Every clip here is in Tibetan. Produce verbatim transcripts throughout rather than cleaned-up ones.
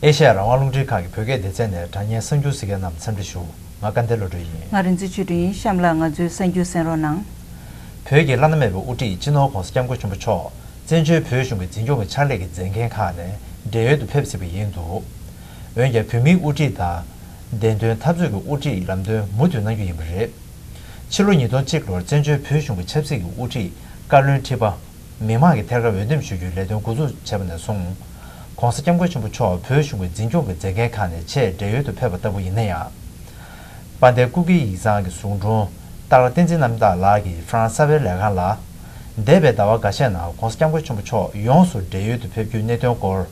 ཨེ་ཤ་ཡ་རང་དབང་རླུང་འཕྲིན་ཁང་གི་བོད་སྐད་སྡེ་ཚན་ནས་དྲ་བརྙན་གསར་འགྱུར་གཟིགས་མཁན་རྣམས་འཚམས་འདྲི་ཞུ། ང་སྐལ་ལྡན་བློ་གྲོས་ཡིན། ང་རིག་འཛིན་ཆོས་སྒྲོན་ཡིན། གཤམ་ལ་ང་ཚོའི་གསར་འགྱུར་གསན་རོགས་གནང་། བོད་ཀྱི་བླ་ན་མེད་པའི་དབུ་ཁྲིད་སྤྱི་ནོར་༧གོང་ས་༧སྐྱབས་མགོན་ཆེན་པོ་མཆོག་བཙན་བྱོལ་བོད་གཞུང་གི་འཛིན་སྐྱོང་གི་ཕྱག་ལས་ཀྱི་མཛད་འགན་ཁག་ནས་བགྲེས་ཡོལ་དུ་ཕེབས་ཟིན་པ་ཡིན་འདུག། འོན་ཀྱང་བོད་མིའི་དབུ་ཁྲིད་དང་བདེན་དོན་འཐབ་རྩོད་ཀྱི་དབུ་ཁྲིད་ལམ་སྟོན་མུ་མཐུད་གནང་རྒྱུ་ཡིན་པ་རེད། ཕྱི་ལོ་ཉིས་སྟོང་གཅིག་ལོར་བཙན་བྱོལ་བོད་གཞུང་གི་ཆབ་སྲིད་ཀྱི་དབུ་ཁྲིད་བཀའ་བློན་ཁྲི་པ། མི་མང་གིས་ཐད་ཀར་འོས་འདེམས་ཞུ་རྒྱུའི་ལས་དོན་འགོ་འཛུགས་བྱས་པ་ནས་བཟུང་། ༧གོང་ས་༧སྐྱབས་མགོན་ཆེན་པོ་མཆོག་བོད་གཞུང་གི་འཛིན་སྐྱོང་གི་མཛད་འགན་ཁག་ནས་ཆེད་བགྲེས་ཡོལ་དུ་ཕེབས་པ་ལྟ་བུ་ཡིན་ན་ཡང་། དཔལ་ལྡན་སྐུ་སྒེར་ཡིག་ཚང་གི་ཟུང་དྲུང་སྟག་ལྷ་བསྟན་འཛིན་རྣམ་དག་ལགས་ཀྱིས་ཧྥ་རན་སི་གསར་པའི་ལས་ཁང་ལ། འདས་པའི་ཟླ་བ་འགའ་ཤས་ནང་༧གོང་ས་༧སྐྱབས་མགོན་ཆེན་པོ་མཆོག་ཡོངས་སུ་བགྲེས་ཡོལ་དུ་ཕེབས་རྒྱུའི་གནད་དོན་སྐོར།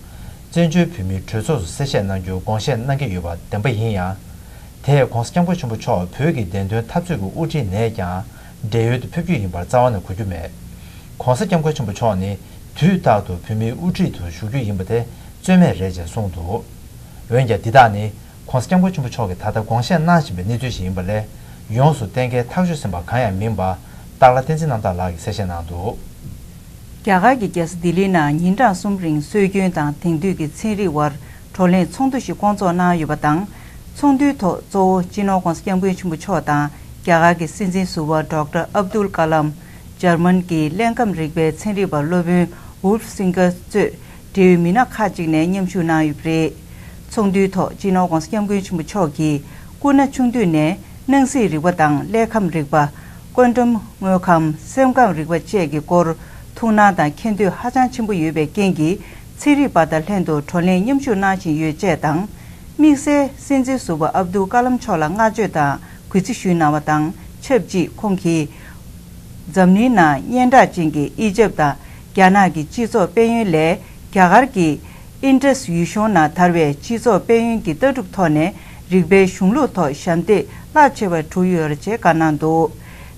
བཙན་བྱོལ་བོད་མིའི་གྲོས་ཚོགས་སུ་གསལ་བཤད་གནང་རྒྱུ་དགོངས་བཞེས་གནང་གི་ཡོད་པ་བདེན་པ་ཡིན་ཡང་། དེས་༧གོང་ས་༧སྐྱབས་མགོན་ཆེན་པོ་མཆོག་བོད་ཀྱི་བདེན་དོན་འཐབ་རྩོད་ཀྱི་དབུ་ཁྲིད་ནས་ཀྱང་བགྲེས་ཡོལ་དུ་ཕེབས་རྒྱུ་ཡིན་པར་རྩ་བ་ནས་གོ་རྒྱུ་མེད། ༧གོང་ས་༧སྐྱབས་མགོན་ཆེན་པོ་མཆོག་ནི་དུས་རྟག་ཏུ་བོད་མིའི་དབུ་ཁྲིད་དུ་བཞུགས་རྒྱུ་ཡིན་པ་དེ་རྩོད་མེད་རེད་ཅེས་གསུངས་འདུག། འོན་ཀྱང་འདི་དག་ནི་༧གོང་ས་༧སྐྱབས་མགོན་ཆེན་པོ་མཆོག་གིས་ད་ལྟ་དགོངས་བཞེས་གནང་བཞིན་པའི་གནས་ཚུལ་ཞིག་ཡིན་པ་ལས། ཡོངས་སུ་གཏན་འཁེལ་ཐག་གཅོད་ཟིན་པ་གང་ཡང་མིན་པ། སྟག་ལྷ་བསྟན་འཛིན་རྣམ་དག་ལགས་ཀྱིས་གསལ་བཤད་གནང་འདུག། རྒྱ་གར་གྱི་རྒྱལ་ས་ལྡི་ལིའི་ནང་ཉིན་གྲངས་གསུམ་རིང་སྲོལ་རྒྱུན་དང་དེང་དུས་ཀྱི་ཚན་རིག་དབར་བགྲོ་གླེང་ཚོགས་འདུ་ཞིག་བསྐོང་ཚོགས་གནང་ཡོད་པ་དང་། ཚོགས་འདུའི་ཐོག་གཙོ་བོ་སྤྱི་ནོར་༧གོང་ས་༧སྐྱབས་མགོན་ཆེན་པོ་མཆོག་དང་རྒྱ་གར་གྱི་སྲིད་འཛིན་ཟུར་པ་ཌོག་ཊར་ཨབ་དུལ་ཀ་ལམ། འཇར་མན་གྱི་ཀླད་ཁམས་རིག་པའི་ཚན་རིག་པ་སློབ་དཔོན་ཝུལཕ་སིང་གར་གཙོས་འབྲེལ་ཡོད་མི་སྣ་ཁག་ཅིག་ནས་མཉམ་ཞུགས་གནང་ཡོད་པ་རེད། ཚོགས་འདུའི་ཐོག་སྤྱི་ནོར་༧གོང་ས་༧སྐྱབས་མགོན་ཆེན་པོ་མཆོག་གིས་སྐུ་ན་ཆུང་དུས་ནས་སྣང་སྲིད་རིག་པ་དང་ཀླད་ཁམས་རིག་པ། ཀོན་ཊམ་དངོས་ཁམས། སེམས་ཁམས་རིག་པ་བཅས་ཀྱི་སྐོར་ཐུགས་སྣང་དང་མཁྱེན་འདོད་ཧ་ཅང་ཆེན་པོ་ཡོད་པའི་རྐྱེན་གྱིས་ཚན་རིག་པ་དང་ལྷན་དུ་བགྲོ་གླེང་མཉམ་ཞུགས་གནང་བཞིན་ཡོད་ཅེས་དང་། དམིགས་བསལ་སྲིད་འཛིན་ཟུར་པ་ཨབ་དུལ་ཀ་ལམ་མཆོག་ལ་བསྔགས་བརྗོད་དང་གུས་བརྩི་ཞུས་གནང་བ་དང་ཆབས་ཅིག་ཁོང་གིས། འཛམ་གླིང་ནང་སྙན་གྲགས་ཅན་གྱི་ཨི་ཇེབ་དང་རྒྱ་ནག་གི་སྤྱི་ཚོགས་དཔལ་ཡོན་ལས་རྒྱ་གར་གྱི་ཨིན་ཌས་ཡུལ་གཞུང་ནང་དར་བའི་སྤྱི་ཚོགས་དཔལ་ཡོན་གྱི་ལྟ་གྲུབ་ཐོག་ནས་རིག་པའི་གཞུང་ལུགས་ཐོག་ཞབས་འདེགས་རླབས་ཆེ་བ་བསྒྲུབས་ཡོད་རེད་ཅེས་བཀའ་གནང་འདུག།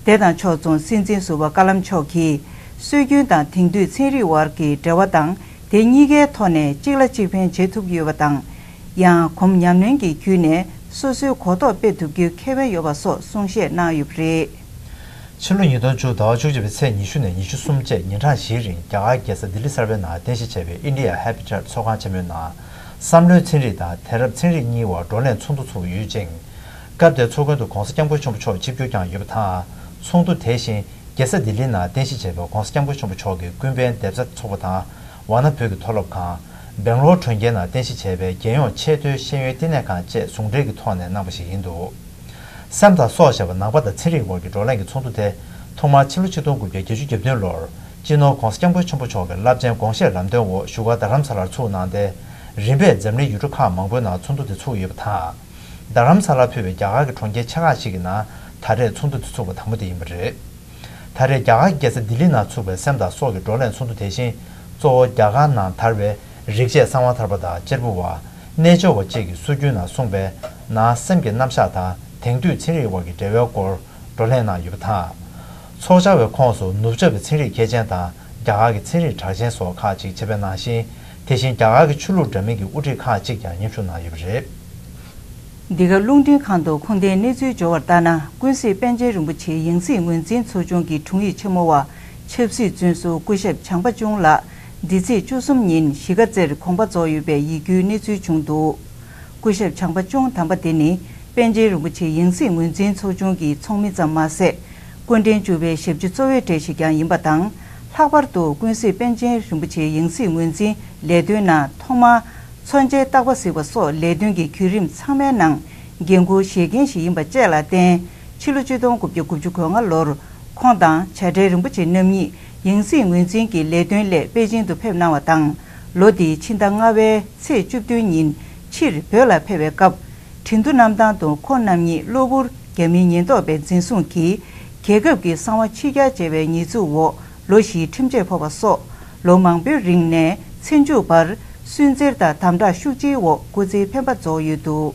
དེ་དང་ཕྱོགས་མཚུངས་སྲིད་འཛིན་ཟུར་པ་ཀ་ལམ་མཆོག་གིས་སྲོལ་རྒྱུན་དང་དེང་དུས་ཚན་རིག་དབར་གྱི་འབྲེལ་བ་དང་དེ་གཉིས་ཀའི་ཐོག་ནས་གཅིག་ལ་གཅིག་ཕན་བྱེད་ཐུབ་ཀྱི་ཡོད་པ་དང་། ཡང་གོམ་ཉམས་ལེན་གྱི་བརྒྱུད་ནས་སོ་སོའི་གོ་རྟོགས་སྤེལ་ཐུབ་རྒྱུའི་ཁེ་ཕན་ཡོད་པ་སོགས་གསུང་བཤད་གནང་ཡོད་པ་རེད། ཕྱི་ལོ་ཉིས་སྟོང་བཅུ་ཟླ་བ་བཅུ་གཅིག་པའི་ཚེས་ཉི་ཤུ་ནས་ཉི་ཤུ་གསུམ་བཅས་ཉིན་གྲངས་བཞིའི་རིང་རྒྱ་གར་རྒྱལ་ས་ལྡི་ལི་གསར་པའི་ནང་རྟེན་གཞི་བྱས་པའི་India Habitat ཚོགས་ཁང་ཆེན་མོའི་ནང་བསམ་བློའི་ཚན་རིག་དང་དེང་རབས་ཚན་རིག་གཉིས་དབར་བགྲོ་གླེང་ཚོགས་འདུ་ཚོགས་ཡོད་ཅིང་། སྐབས་དེར་ཚོགས་མགོན་དུ་༧གོང་ས་༧སྐྱབས་མགོན་ཆེན་པོ་མཆོག་ཆིབས་བསྒྱུར་བསྐྱངས་ཡོད་པ་དང་། ཚོགས་འདུ་དེ་བཞིན་རྒྱལ་ས་ལྡི་ལི་ནང་རྟེན་གཞི་བྱས་པའི་༧གོང་ས་༧སྐྱབས་མགོན་ཆེན་པོ་མཆོག་གི་ཀུན་ཕན་འདེབས་རྩ་ཚོགས་པ་དང་ཝཱ་ཎ་བོད་ཀྱི་མཐོ་སློབ་ཁང་། སྦེང་ལོར་གྲོང་ཁྱེར་ནང་རྟེན་གཞི་བྱས་པའི་རྒྱལ་ཡོངས་ཆེས་མཐོའི་ཤེས་ཡོན་བསྟི་གནས་ཁང་བཅས་ཟུང་འབྲེལ་གྱི་ཐོག་ནས་གནང་བ་ཞིག་ཡིན་འདུག། སེམས་དང་སྲོག་ཞེས་པ་ནང་པ་དང་ཚན་རིག་དབར་གྱི་བགྲོ་གླེང་གི་ཚོགས་འདུ་དེ་ཐོག་མར་ཕྱི་ལོ་ཆིག་སྟོང་དགུ་བརྒྱ་བརྒྱད་ཅུ་གྱ་བདུན་ལོར་སྤྱི་ནོར་༧གོང་ས་༧སྐྱབས་མགོན་ཆེན་པོ་མཆོག་གི་བླ་བཙན་དགོངས་བཞེད་ལམ་སྟོན་འོག་བཞུགས་སྒར་རྡ་རམ་ས་ལར་ཚུགས་གནང་སྟེ། རིམ་པས་འཛམ་གླིང་ཡུལ་གྲུ་ཁག་མང་པོའི་ནང་ཚོགས་འདུ་དེ་ཚུགས་ཡོད་པ་དང་། རྡ་རམ་ས་ལར་ཕུད་པའི་རྒྱ་གར་གྱི་གྲོང་ཁྱེར་ཆེ་ཁག་ཅིག་གི་ནང་ད་རེས་ཚོགས་འདུ་དེ་ཚུགས་པ་དང་པོ་དེ་ཡིན་པ་རེད། ད་རེས་རྒྱ་གར་རྒྱལ་ས་ལྡི་ལི་ནང་ཚུགས་པའི་སེམས་དང་སྲོག་གི་བགྲོ་གླེང་ཚོགས་འདུ་དེ་བཞིན་གཙོ་བོ་རྒྱ་གར་ནང་དར་བའི་རིག་བྱེད་གསང་བ་ཐར་པ་དང་གཅེར་བུ་བ། རྣལ་འབྱོར་བ་བཅས་ཀྱིས་སྲོལ་རྒྱུན་ནང་གསུངས་པའི་ནང་སེམས་ཀྱི་རྣམ་གཞག་དང་དེང་དུས་ཚན་རིག་དབར་གྱི་འབྲེལ་བའི་སྐོར་བགྲོ་གླེང་གནང་ཡོད་པ་དང་། ཚོགས་བཅར་བའི་ཁོངས་སུ་ནུབ་ཕྱོགས་པའི་ཚན་རིག་མཁས་ཅན་དང་རྒྱ་གར་གྱི་ཚན་རིག་གྲགས་ཅན་སོགས་ཁག་ཅིག་ཆེད་ཕེབས་གནང་ཞིང་། དེ་བཞིན་རྒྱ་གར་གྱི་ཆོས་ལུགས་འདྲ་མིན་གྱི་དབུ་ཁྲིད་ཁག་ཅིག་ཀྱང་མཉམ་ཞུགས་གནང་ཡོད་པ་རེད། འདི་ག་རླུང་འཕྲིན་ཁང་དུ་ཁུངས་ལྡན་གནས་ཚུལ་འབྱོར་བར་ལྟར་ན། ཀུན་གཟིགས་པཎ་ཆེན་རིན་པོ་ཆེའི་ཡང་སྲིད་ངོས་འཛིན་ཚོགས་ཆུང་གི་དྲུང་ཡིག་ཆེན་མོ་བ་ཆབ་སྲིད་བཙོན་ཟུར་སྐུ་ཞབས་བྱམས་པ་ཅུན་ལགས་འདི་ཚེས་བཅུ་གསུམ་ཉིན་གཞིས་ཀ་རྩེར་དགོངས་པ་རྫོགས་ཡོད་པའི་ཡིད་སྐྱོའི་གནས་ཚུལ་བྱུང་འདུག། སྐུ་ཞབས་བྱམས་པ་ཅུན་དམ་པ་དེ་ནི་པཎ་ཆེན་རིན་པོ་ཆེའི་ཡང་སྲིད་ངོས་འཛིན་ཚོགས་ཆུང་གི་ཚོགས་མི་ཙམ་མ་ཟད། སྐུ་ཕྲེང་བཅུ་པའི་ཞབས་ཕྱི་གཙོ་བོའི་གྲས་ཤིག་ཀྱང་ཡིན་པ་དང་། ལྷག་པར་དུ་ཀུན་གཟིགས་པཎ་ཆེན་རིན་པོ་ཆེའི་ཡང་སྲིད་ངོས་འཛིན་ལས་དོན་ནང་ཐོག་མར་མཚོན་ཆའི་བརྟག་པ་གཟིགས་པ་སོགས་ལས་དོན་གྱི་བརྒྱུད་རིམ་ཚང་མའི་ནང་འགན་འཁུར་བཞེས་མཁན་ཞིག་ཡིན་པ་བཅས་ལ་བརྟེན། ཕྱི་ལོ་ཆིག་སྟོང་དགུ་བརྒྱ་དགུ་བཅུ་གོ་ལྔ་ལོར་ཁོང་དང་བྱ་བྲལ་རིན་པོ་ཆེ་རྣམ་གཉིས་ཡང་སྲིད་ངོས་འཛིན་གྱི་ལས་དོན་སླད་པེ་ཅིང་དུ་ཕེབས་གནང་བ་དང་། ལོ་འདིའི་ཕྱི་ཟླ་ལྔ་པའི་ཚེས་བཅུ་བདུན་ཉིན་ཕྱིར་བོད་ལ་ཕེབས་པའི་སྐབས། ཁྲིན་ཏུ་གནམ་ཐང་དུ་ཁོང་རྣམ་གཉིས་གློ་བུར་རྒྱ་མིའི་ཉེན་རྟོག་པས་འཛིན་བཟུང་གིས་རྒྱལ་ཁབ་ཀྱི་གསང་བ་ཕྱི་གྱར་བྱས་པའི་ཉེས་འཛུགས་འོག་ལོ་བཞིའི་ཁྲིམས་ཆད་ཕོག་པ་སོགས། ལོ་མང་པོའི་རིང་ནས་ཚེ་མཇུག་བར་སུན་གཙེར་དང་དམ་དྲག་ཤུགས་ཆེའི་འོག་སྐུ་ཚེའི་འཕེན་པ་རྫོགས་ཡོད་འདུག།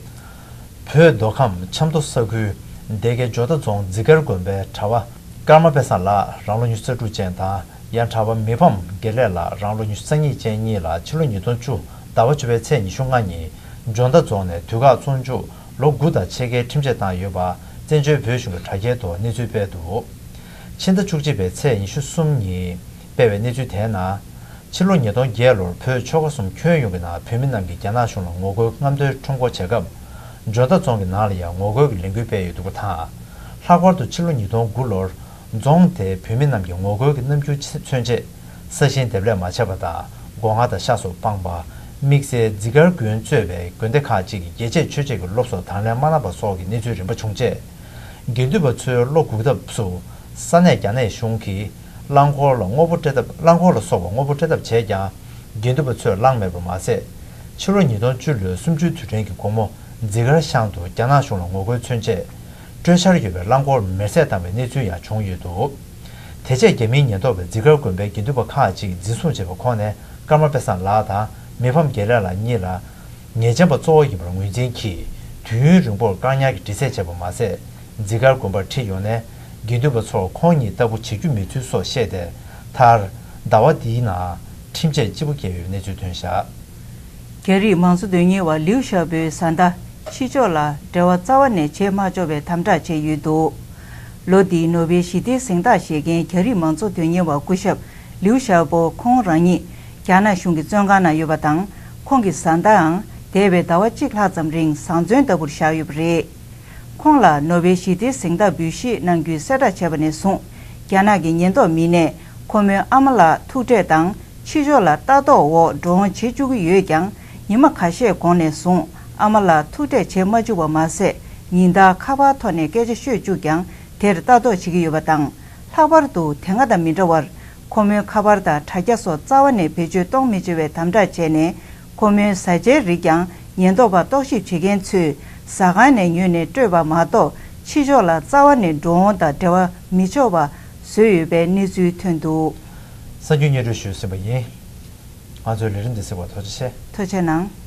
བོད་མདོ་ཁམས་ཆབ་མདོ་ས་ཁུལ་སྡེ་དགེ་ཇོ་བདག་རྫོང་འཛི་སྒར་དགོན་པའི་གྲྭ་པ་ཀརྨ་དཔལ་བཟང་ལགས་རང་ལོ་ཉི་ཤུ་རྩ་དྲུག་ཅན་དང་། ཡང་གྲྭ་པ་མི་ཕམ་དགེ་ལེགས་ལགས་རང་ལོ་ཉི་ཤུ་རྩ་གཉིས་ཅན་གཉིས་ལ་ཕྱི་ལོ་ཉིས་སྟོང་བཅུ་ཟླ་བ་བཅུ་པའི་ཚེས་ཉི་ཤུ་ལྔ་ཉིན་ཇོ་མདའ་རྫོང་ནས་དུས་བཀག་བཙོན་འཇུག་ལོ་དགུ་དང་ཕྱེད་ཀའི་ཁྲིམས་ཆད་བཏང་ཡོད་པ་བཙན་བྱོལ་བོད་གཞུང་གི་དྲ་རྒྱའི་ཐོག་གནས་ཚུལ་སྤེལ་འདུག། ཕྱི་ཟླ་བཅུ་གཅིག་པའི་ཚེས་ཉི་ཤུ་གསུམ་ཉིན་སྤེལ་བའི་གནས་ཚུལ་དེའི་ནང་ ཕྱི་ལོ་ཉིས་སྟོང་བརྒྱད་ལོར་བོད་ཆོལ་ཁ་གསུམ་ཁྱོན་ཡོངས་ཀྱི་ནང་བོད་མི་རྣམས་ཀྱིས་རྒྱ་ནག་གཞུང་ལ་ངོ་རྒོལ་རྔམ་སྟོན་ཁྲོམ་སྐོར་བྱེད་སྐབས། ཇོ་མདའ་རྫོང་གི་ནང་ལ་ཡང་ངོ་རྒོལ་གྱི་ལས་འགུལ་སྤེལ་ཡོད་འདུག་པ་དང་། ལྷག་པར་དུ་ཕྱི་ལོ་ཉིས་སྟོང་དགུ་ལོར་རྫོང་དེའི་བོད་མི་རྣམས་ཀྱིས་ངོ་རྒོལ་གྱི་རྣམ་འགྱུར་མཚོན་ཆེད། ས་ཞིང་འདེབས་ལས་མ་བྱས་པ་དང་། སྒོ་ང་དང་ཤ་སོགས་སྤངས་པ། དམིགས་བསལ་ཛི་གར་དགོན་གཙོས་པའི་དགོན་སྡེ་ཁག་ཅིག་གི་རྒྱལ་གཅེས་ཆོས་གཅེས་ཀྱི་སློབ་གསོ་དང་ལེན་མ་གནང་པ་སོགས་ཀྱི་གནས་ཚུལ་རིམ་པ་བྱུང་རྗེས། དགེ་འདུན་པ་ཚོས་བློ་འགུག་ཐབས་སུ། ས་གནས་རྒྱ་ནག་གཞུང་གིས་རླངས་འཁོར་ལ་དངོས་པོ་སྤྲད་ཐབས། རླངས་འཁོར་ལ་སོགས་པ་དངོས་པོ་སྤྲད་ཐབས་བྱས་ཀྱང་། དགེ་འདུན་པ་ཚོས་བླངས་མེད་པར་མ་ཟད། ཕྱི་ལོ་ཉིས་སྟོང་བཅུ་ལོའི་གསུམ་བཅུའི་དུས་དྲན་གྱི་དགོང་མོ། ཛི་གར་ཤང་དུ་རྒྱ་ནག་གཞུང་ལ་ངོ་རྒོལ་མཚོན་ཆེད། སྤྲོད་འཆར་ཡོད་པའི་རླངས་འཁོར་མེར་སྲེག་བཏང་བའི་གནས་ཚུལ་ཡང་བྱུང་ཡོད་འདུག་དེ་རྗེས་རྒྱ་མིའི་ཉེན་རྟོག་པས་ཛི་གར་དགོན་པའི་དགེ་འདུན་པ་ཁག་ཅིག་འཛིན་བཟུང་བྱས་པའི་ཁོངས་ནས་ཀརྨ་དཔེ་བཟང་ལགས་དང་མི་ཕམ་དགེ་ལེགས་ལགས་གཉིས་ལ། ཉེས་ཅན་པ་གཙོ་བོ་ཡིན་པར་ངོས་འཛིན་གྱིས། དུས་ཡུན་རིང་པོར་བཀག་ཉར་གྱི་འདྲི་རྩད་བྱས་པ་མ་ཟད། ཛི་གར་དགོན་པར་ཁྲིད་ཡོང་ནས། དགེ་འདུན་པ་ཚོར་ཁོང་ཉིད་ལྟ་བུ་བྱེད་རྒྱུ་མེད་ཚུལ་སོགས་བཤད་དེ། མཐར། ཟླ་བ་འདིའི་ནང་། ཁྲིམས་ཆད་ལྕི་པོ་བཀལ་ཡོད་པའི་གནས་ཚུལ་ཐོན་བཞག་རྒྱ་རིགས་མང་གཙོ་དོན་གཉེར་བ་ལིའུ་ཞའོ་པོའི་བཟའ་ཟླ་ཕྱི་ཕྱོགས་ལ་འབྲེལ་བ་རྩ་བ་ནས་བྱེད་མ་ཆོག་པའི་དམ་དྲག་བྱས་ཡོད་འདུག་ལོ་འདིའི་ནོ་བེལ་ཞི་བདེའི་གཟེངས་རྟགས་བཞེས་མཁན་རྒྱ་རིགས་མང་གཙོ་དོན་གཉེར་བ་སྐུ་ཞབས་ལིའུ་ཞའོ་པོ་ཁོང་རང་ཉིད་རྒྱ་ནག་གཞུང་གི་བཙོན་ཁང་ནང་ཡོད་པ་དང་། ཁོང་གི་བཟའ་ཟླའང་འདས་པའི་ཟླ་བ་གཅིག་ལྷག་ཙམ་རིང་བཟང་བཙོན་ལྟ་བུར་བཞག་ཡོད་པ་རེད། ཁོང་ལ་ནོ་བེལ་ཞི་བདེའི་གཟེངས་རྟགས་འབུལ་བཞེས་གནང་རྒྱུའི་གསལ་བསྒྲགས་བྱས་པ་ནས་བཟུང་། རྒྱ་ནག་གི་ཉེན་རྟོག་མི་སྣས་ཁོ་མོའི་ཨ་མ་ལགས་ཐུག་འཕྲད་དང་། ཕྱི་ཕྱོགས་ལ་ལྟ་རྟོག་འོག་འགྲོ་འོང་བྱེད་བཅུག་གི་ཡོད་ཀྱང་། ཉི་མ་ཁ་ཤས་གོང་ནས་བཟུང་ཨ་མ་ལགས་ཐུག་འཕྲད་བྱེད་མ་བཅུག་པ་མ་ཟད། ཉིན་ལྟར་ཁ་པར་ཐོག་ནས་སྐད་ཆ་ཤོད་བཅུག་ཀྱང་། དེར་ལྟ་རྟོག་བྱེད་ཀྱི་ཡོད་པ་དང་། ལྷག་པར་དུ་དེ་སྔ་དང་མི་འདྲ་བར། ཁོ་མོའི་ཁ་པར་དང་དྲ་རྒྱ་སོགས་རྩ་བ་ནས་བེད་སྤྱོད་གཏོང་མི་བྱེད་པའི་དམ་དྲག་བྱས་ནས། ཁོ་མོའི་བཟའ་བཅའི་རིགས་ཀྱང་ཉེན་རྟོག་པ་རྟོག་ཞིབ་བྱེད་མཁན་ཚོས་ཟ་ཁང་ནས་ཉོས་ནས་སྤྲོད་པ་མ་གཏོགས། ཕྱི་ཕྱོགས་ལ་རྩ་བ་ནས་འགྲོ་འོང་དང་འབྲེལ་བ་མི་ཆོག་པ་བཟོས་ཡོད་པའི་གནས་ཚུལ་ཐོན་འདུག་གསར་འགྱུར་སྙན་སྒྲོན་ཞུས་ཟིན་པ་ཡིན། ང་ཚོའི་ལས་རིམ་འདི་གཟིགས་པར་ཐུགས་རྗེ་ཆེ། ཐུགས་རྗེ་གནང་།